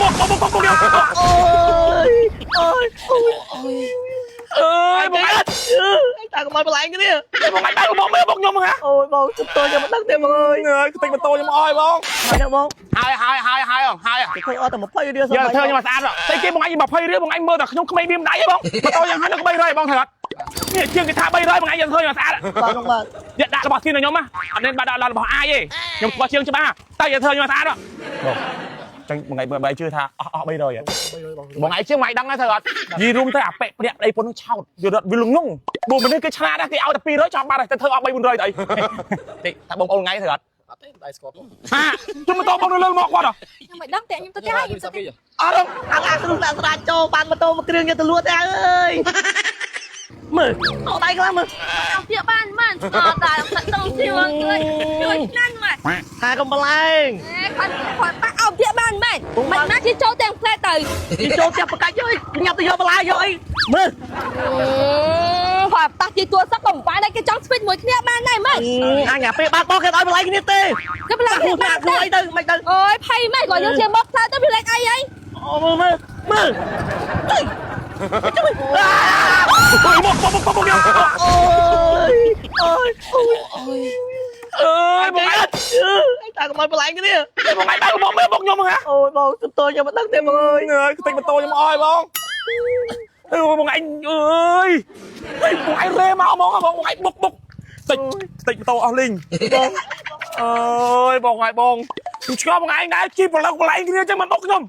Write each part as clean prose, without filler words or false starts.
មកមកមកមក អូយអូយអូយ អើយបងឯង ឯងតាកុំឲ្យបន្លែងគ្នា បងឯងបើកមកមើលបងខ្ញុំហ៎ អូយបងជប់តខ្ញុំមិនដឹងទេបងអើយ អើយខ្ទេចម៉ូតូខ្ញុំអើយបង ហើយណាបង ហើយហើយហើយហើយហើយ គេអត់តែ20រៀល យកធ្វើខ្ញុំស្អាតស្អីគេបងឯង20រៀលបងឯងមើលតែខ្ញុំក្មេងមានម្ដាយបងម៉ូតូយ៉ាងហោចក៏300បងត្រូវអត់នេះជាងគេថា300បងឯងយកធ្វើខ្ញុំស្អាត បាទបងបាទ យកដាក់របស់ស៊ីនខ្ញុំណាអត់មានបាត់ដាក់របស់អាយទេខ្ញុំស្គាល់ជាងច្បាស់តើយកធ្វើខ្ញុំស្អាតបងចឹងបងឯងបើជឿថាអស់អស់300បងឯងជាងមិនដឹងទេត្រូវអត់យីរួមទៅអាប៉ែព្រាក់ប្តីពុនឆោតយល់វាលងងបងមនុស្សគេឆ្លាតគេឲ្យតែ200ចាំបាត់តែធ្វើអស់3 400ទៅអីតិចថាបងប្អូនថ្ងៃត្រូវអត់ អត់ទេមិនដែរស្គាល់ផង ហាជុំម៉ូតូបងនៅលើមកគាត់ ខ្ញុំមិនដឹងតែខ្ញុំទៅផ្ទះហើយខ្ញុំទៅផ្ទះ អត់ អាអាគ្រូដាក់ស្រាចូលបានម៉ូតូមួយគ្រឿងយកទៅលក់ទៅអើយមើលអត់ដៃខ្លះមើល អត់ទៀតបានបានស្គាល់ដែរសាច់តង់ជាងជួយជួយឆ្នាំមក ថាកុំបន្លែង គាត់គាត់ប៉ះអោបទៀតបានមែនមិនណាជាចូលទាំងផ្លែទៅ គេចូលផ្ទះបកាច់យកអីញ៉ាំទៅយកបន្លែយកអីមើល គាត់ប៉ះជាទួសឹកក៏មិនបានដែរគេចង់ស្វីតមួយគ្នាបានដែរមែន អញអាពេលបាត់បោះគេឲ្យបន្លែគ្នាទេ គេបន្លែ ខ្លួន បាន ខ្លួនអីទៅមិនទៅ អូយភ័យមែនគាត់យើងជាមកផ្លែទៅវាលេងអីអី អូមើលមើលមើលអើយជួយ មកមកមកមក អូយអូយអូយ អើយបងឯង ឯងតាកុំឲ្យបន្លែងគ្នា បងឯងបើកមកមើលបងខ្ញុំហ៎ អូយបងជប់តខ្ញុំមិនដឹងទេបងអើយ អើយខ្ទេចម៉ូតូខ្ញុំអើយបងអើយបងឯងអើយបងឯងរេមកហ្មងបងបងឯងបុកបុកខ្ទេចខ្ទេចម៉ូតូអស់លីង បង អើយបងឯងបងខ្ញុំឆ្ងល់បងឯងដែរជីប្រឡឹងបន្លែងគ្នាចឹងមិនបុកខ្ញុំ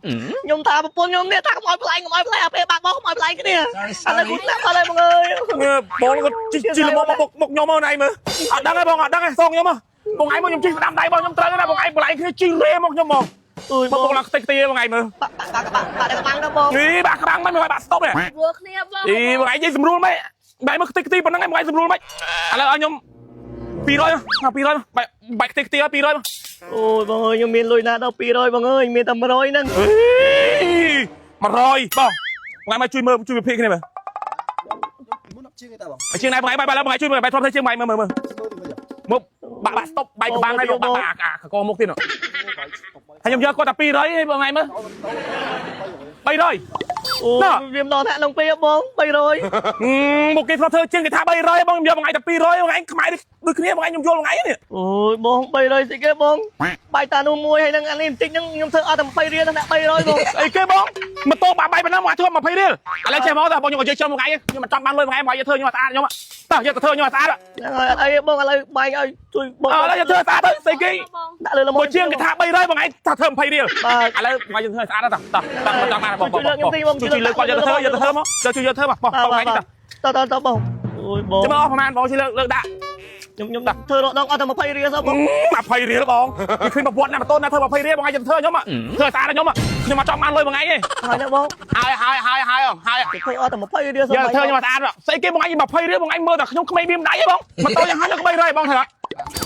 ខ្ញុំថាប្រពន្ធខ្ញុំនេះថាកុំឲ្យបន្លែងកុំឲ្យបន្លែងអាពេលបាក់បងកុំឲ្យបន្លែងគ្នាឥឡូវគូស្លាប់អត់ហើយបងអើយ បងក៏ជីជីលមកបុកបុកខ្ញុំមកណៃមើលអត់ដឹងទេបងអត់ដឹងទេសងខ្ញុំបងឯងមកខ្ញុំជីស្ដាំដៃបងខ្ញុំត្រូវណាបងឯងបន្លែងគ្នាជីរេមកខ្ញុំមក អើយបង បងឡើងខ្ទេចខ្ទីបងឯងមើល បាក់បាក់បាក់បាក់បាក់បាក់ដល់បង នេះបាក់ក្បាំងមិនបាក់ស្តុបទេ រួគ្នាបង អីបងឯងនិយាយស្រួលមិនបែរមកខ្ទេចខ្ទីប៉ុណ្ណឹងឯងបងឯងស្រួលមិនឥឡូវឲ្យខ្ញុំ200មក200បែកបែកខ្ទេចខ្ទីឲ្យ200មក អូយបងអើយខ្ញុំមានលុយណាដល់200បងអើយមានតែ100ហ្នឹង អេ100បងបងឯងមកជួយមើលជួយវិភាគគ្នាមើល មុនអត់ជាងទេតាបង ជាងណៃបងឯងបាយបាយបងឯងជួយមើលបាយធ្លាប់ធ្វើជាងបាយមើលមើលមើលមកបាក់បាក់ស្តុបបែកក្បាំងហើយបាក់បាក់អាកកមុខទៀតហើយខ្ញុំយកគាត់តែ200ឯងបងឯងមើល300 អូវាមិនដល់ថ្នាក់ក្នុងពេលបង300 មកគេធ្លាប់ធ្វើជាងគេថា300បងខ្ញុំយកបងឯងតែ200បងឯងខ្មែរដូចគ្នាបងឯងខ្ញុំយល់បងឯងនេះ អូយបង300ស្អីគេបងបាយតានោះមួយហើយនឹងអានេះបន្តិចហ្នឹងខ្ញុំធ្វើអត់តែ20រៀលណា300បង អីគេបងម៉ូតូបាក់បាយប៉ុណ្ណឹងមកធ្វើ20រៀលឥឡូវចេះមកតើបងខ្ញុំក៏យកចូលមួយថ្ងៃខ្ញុំមិនចង់បានលុយមួយថ្ងៃមកយកធ្វើខ្ញុំស្អាតខ្ញុំតើយកទៅធ្វើខ្ញុំស្អាត ហ្នឹងហើយអត់អីទេបងឥឡូវបាយឲ្យជួយបង ឥឡូវយកធ្វើស្អាតទៅស្អីគេ ដាក់លើល្មម មកជាងគេថា300បងឯងថាធ្វើ20រៀល បាទ ឥឡូវមកយកធ្វើស្អាតតើតើតើចង់បានបងបងជួយជួយលើកគាត់យកទៅធ្វើយកទៅធ្វើមកជួយយកធ្វើមកបងបងឯងតើ តតតបងអូយបង ចាំមកប្រហែលបងជួយលើកលើកដាក់ ខ្ញុំខ្ញុំធ្វើរដងអត់តែ20រៀលសោះបង 20រៀលបងគេឃើញប្រវត្តិណាម៉ូតូណាធ្វើ20រៀលបងឯងយកធ្វើខ្ញុំធ្វើស្អាតខ្ញុំខ្ញុំមកចង់បានលុយបងឯងទេ ហើយណាបង ហើយហើយហើយហើយហើយ គេឃើញអត់តែ20រៀលសោះ យកធ្វើខ្ញុំស្អាតស្អីគេបងឯង20រៀលបងឯងមើលតែខ្ញុំក្មេងមានម្ដាយទេបងម៉ូតូយ៉ាងហោចក៏300បងត្រូវអត់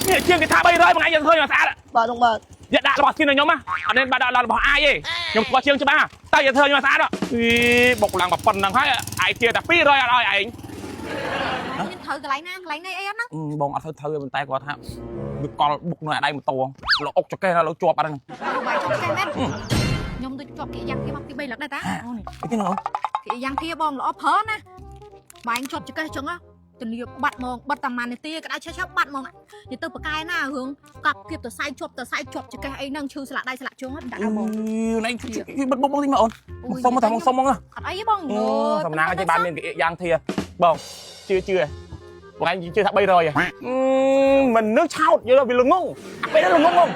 នេះជាងគេថា300បងឯងយកធ្វើខ្ញុំស្អាត បាទបងបាទ យកដាក់របស់ស៊ីនខ្ញុំណាអត់មានបាត់ដាក់របស់អាយទេខ្ញុំស្គាល់ជាងច្បាស់តើយកធ្វើខ្ញុំស្អាតអីបុកឡើងប៉ុណ្ណឹងហើយឯងទាតែ200អត់ឲ្យឯង មានត្រូវកន្លែងណាកន្លែងនេះអីហ្នឹង បងអត់ធ្វើត្រូវប៉ុន្តែគាត់ថាវាកលបុកនៅដៃម៉ូតូលោកអុកចកេះលោកជាប់អត់ហ្នឹង បាយជាប់ចេះមែនខ្ញុំដូចជាប់គេយ៉ាងគេមកទី3លើកដែរតាអូនេះ អីគេណោះ គេយ៉ាងធាបងល្អប្រើណាបាយជាប់ចកេះចឹងធានាបាត់ហ្មងបាត់តាម៉ាននាទីក្តៅឆេះឆេះបាត់ហ្មងនិយាយទៅប៉កែណារឿងកប់គៀបតសៃជាប់តសៃជាប់ចកេះអីហ្នឹងឈឺស្លាកដៃស្លាកជើងដាក់ហ្មង ណៃបិទបុកបងតិចមកអូនមកសុំមកតែមកសុំមកណា អត់អីទេបង សំណាងឲ្យបានមានគេយ៉ាងធាបងជឿជឿបងឯងជឿថា300ហ៎មិននឹងឆោតយល់វាល្ងងអាពេលហ្នឹងល្ងងបង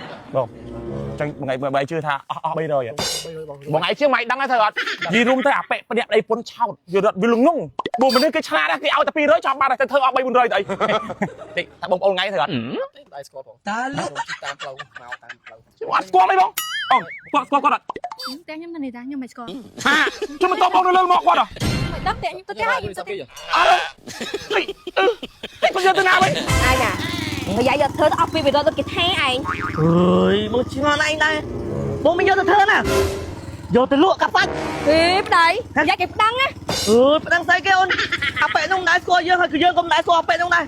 ចឹងបងឯងបងឯងជឿថាអស់អស់300ហ៎ 300បង បងឯងជាងមិនដឹងទេត្រូវអត់យីរួមទៅអាប៉ែប្នាក់ប្តីពុនឆោតយល់វាល្ងងបងមនុស្សគេឆ្លាតគេឲ្យតែ200ចាំបាត់តែធ្វើអស់3 400ទៅអីតិចតែបងប្អូនថ្ងៃត្រូវអត់ ទេមិនដែរស្គាល់ផងតាលុកតាមផ្លូវមកតាមផ្លូវ អត់ស្គាល់អីបងអូគាត់ស្គាល់គាត់អត់ តែខ្ញុំនៅនេះតាខ្ញុំមិនស្គាល់ ហាជុំម៉ូតូបងនៅលើមកគាត់អត់ មិនដឹងតែខ្ញុំទៅផ្ទះហើយខ្ញុំទៅផ្ទះ អត់អីអីគាត់យកទៅណាវិញ អាយណាបើយាយយកធ្វើទៅអស់ពីវីដេអូទៅគេថេឯង អើយបងឆ្ងល់ឯងដែរបងមិនយកទៅធ្វើណាយកទៅលក់កាសាច់ ហេប្តីយាយគេប្តឹងណា អើយប្តឹងស្អីគេអូនអាប៉ែនោះមិនដែរស្គាល់យើងហើយគឺយើងក៏មិនដែរស្គាល់អាប៉ែនោះដែរ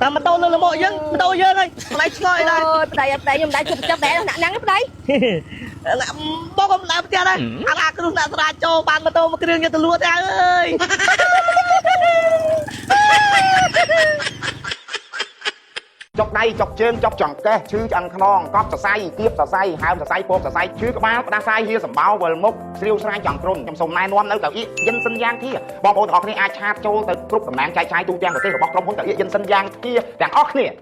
តែម៉ូតូលើលមកយើងម៉ូតូយើងហើយមិនដែរឆ្ងល់អីដែរ អូយប្តីប្តីខ្ញុំមិនដែរជួបប្រចាំដែរណាក់ហ្នឹងប្តី បងក៏មិនដែរផ្ទះដែរអាឡាគ្រោះអ្នកស្រាចូលបានម៉ូតូមួយគ្រឿងយកទៅលក់ទេអើយ ចុកដៃចុកជើងចុកចង្កេះឈឺឆ្អឹងខ្នងកប់សរសៃគៀបសរសៃហើមសរសៃពោកសរសៃឈឺក្បាលផ្ដាសាយហៀសម្បោវិលមុខស្រាវស្រាយចង្គ្រុនខ្ញុំសូមណែនាំនៅកៅអៀយិនសិនយ៉ាងធាបងប្អូនទាំងអស់គ្នាអាចឆាតចូលទៅគ្រប់តំណាងចែកចាយទូទាំងប្រទេសរបស់ក្រុមហ៊ុនកៅអៀយិនសិនយ៉ាងធាទាំងអស់គ្នា។